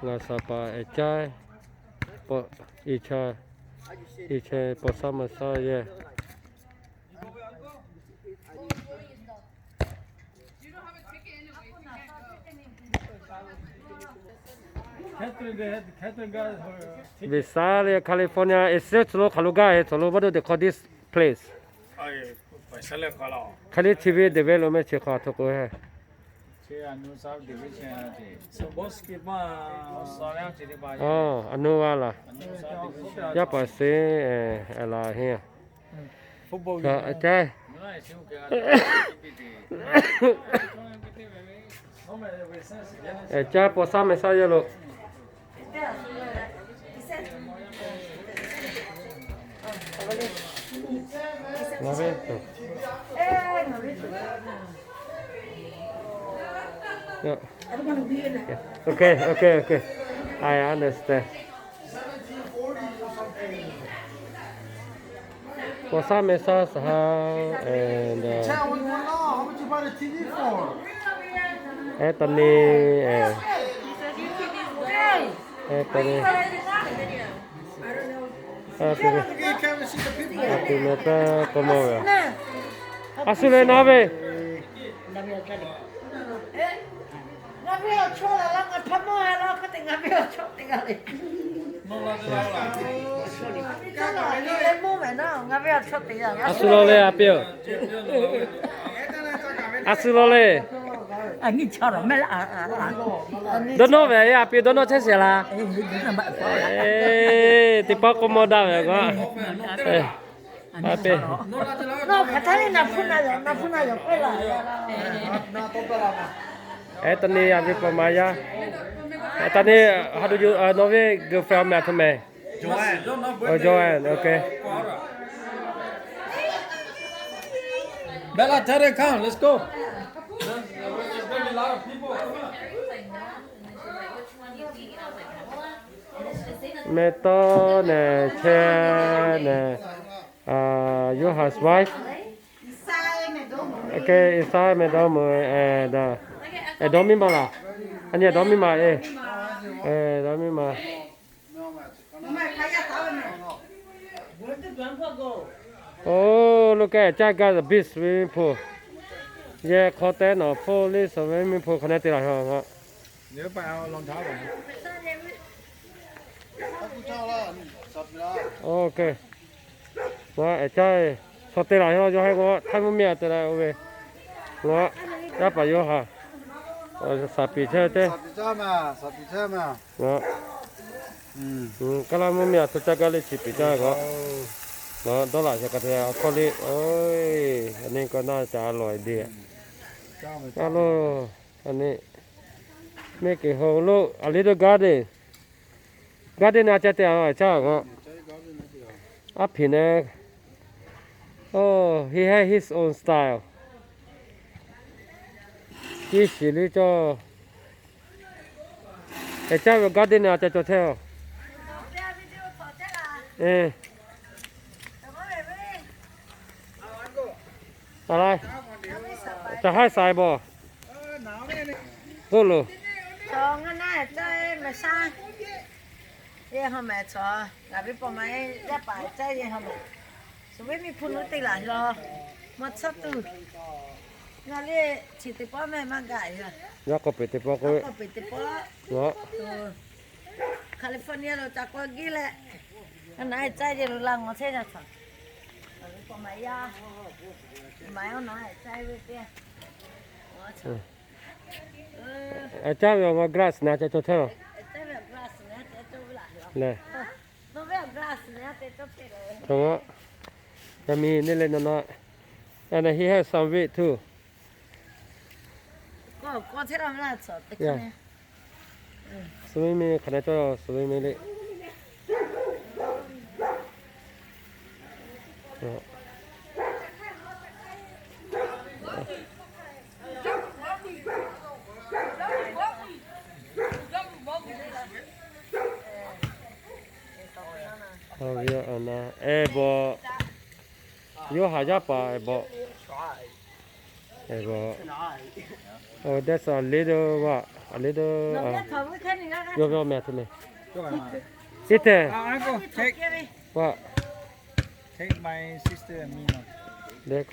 Ngaˬ saˍ paˍ ehˍ caˇ, iˍ cha, iˍ cha paw saˉ ma saˉ yehˇ. Ve saˉ le California, e, suh lo hk'aˬ lo gaˇ e, hk'aˬ lo, what do they call this place? Hk'e le, T V development chi hk'aˬ htoꞈ k'o he. Aˬ nu va laˬ. Yaˇ paˍ suh, e, laˬ heˆ. Caˇ. Caˇ paw saˉ meh saˉ yehˇ lo. Okay, okay, okay. I understand. Paw saˉ meh saˉ saˍ ha, and, uh, Anthony, eh, Anthony. A tuˬ ve, a tuˬ meh taˇ k'aw maw ve. A shu leh na ve. A shu law leh a piˇ-oˬ. A shu law leh. Dawˇ nawˇ ve a piˇ-oˬ, dawˇ nawˇ chehˇ sheˍ laˇ. Teˇ pawˆ k'aw maw da� ve k'o. A piˇ. Anthony a ve paw ma yaˇ. Anthony, how do you, uh, know ve girlfriend meh a htoꞈ meh? Joanne, okay. Bella, tell them come, let's go. Meh tawˇ nehˬ chehˇ nehˬ, Yoˇhanˬ wife. Okay, Isaiah meh dawˇ meuˬ, eh, dawˇ miˇ ma laˬ. A nyi dawˇ miˇ ma e. Dawˇ miˇ ma. Oh, look at, caˇ gaˇ the beach swimming pool. Yehˬ hk'aw te nawˬ hpoˆ liˇ swimming pool hk'aˬ nehˬ te laˬ ha. Okay. Ngaˬ ehˍ caˇ, chaw te laˬ yawˇ hui k'o, Htaiˇ mvuhˇ miˬ a te la oˇ ve. Ngaˬ, yaˇ paˍ Yoˇhanˬ, saˍ piˍ chehˇ teˇ. Ngaˬ, Kaˇ laˇ mvuhˇ miˬ a htoꞈ caˇ gaˇ le chi piˍ caˇ k'o. Ngaˬ dawˇ laꞈ shehˍ hk'aˬ hk'e a hkawˇ le. Oˇ, a nyi k'o naˇ ca a loˬ e de. A loˬ, a nyi, make it home look a little garden. Garden a ca te a caˇ k'o. A hpiˍ nehˬ. Oh, he has his own style. Tiˇ shiˍ liˇ cawˇ. Ehˍ caˇ ve garden a ca cawˬ chehˇ a. Ca haiˇ sai bawˬ. K'oˆ loˬ. Chaw ngaˇ naˆ caˇ mehˍ shaˉ. Yehˇ hawˉ mehˍ chaw, ngaˬ ve paw ma yaˇ paˍ caˇ yehˇ hawˉ mehˍ. Suˬ ve miˇ hpu nuˇ te laˬ law. Maˇ chawˇ tuˬ. Ngaˬ le chi teˇ pawˆ mehˍ maˇ gaˬ yaˇ. Yaˇ k'awꞈ peˬ teˇ pawˆ k'o. K'awꞈ peˬ teˇ pawˆ. California lo ca k'awꞈ giˇ leh, a naˬ caˇ yehˇ lo la ngawˬ chehˇ yaˇ chaw. Ngaˬ ve paw ma yaˇ, maˍ yaˇ naˬ caˇ ve teˇ. A caˇ ve awˬ ma grass naˬ ca cawˬ chehˇ a. Yaˇ miˇ neˇ leh na na, and he has some weight too. Swimming hk'aˬ nehˬ cawˇ, swimming le. Ehˉ bawˬ, Yoˇhanˬ yaˇ paˍ ehˉ bawˬ. Ehˉ bawˬ. Oh, that's a little what? A le de, yawˇ ve awˬ meh hto le. Sister, pa, le,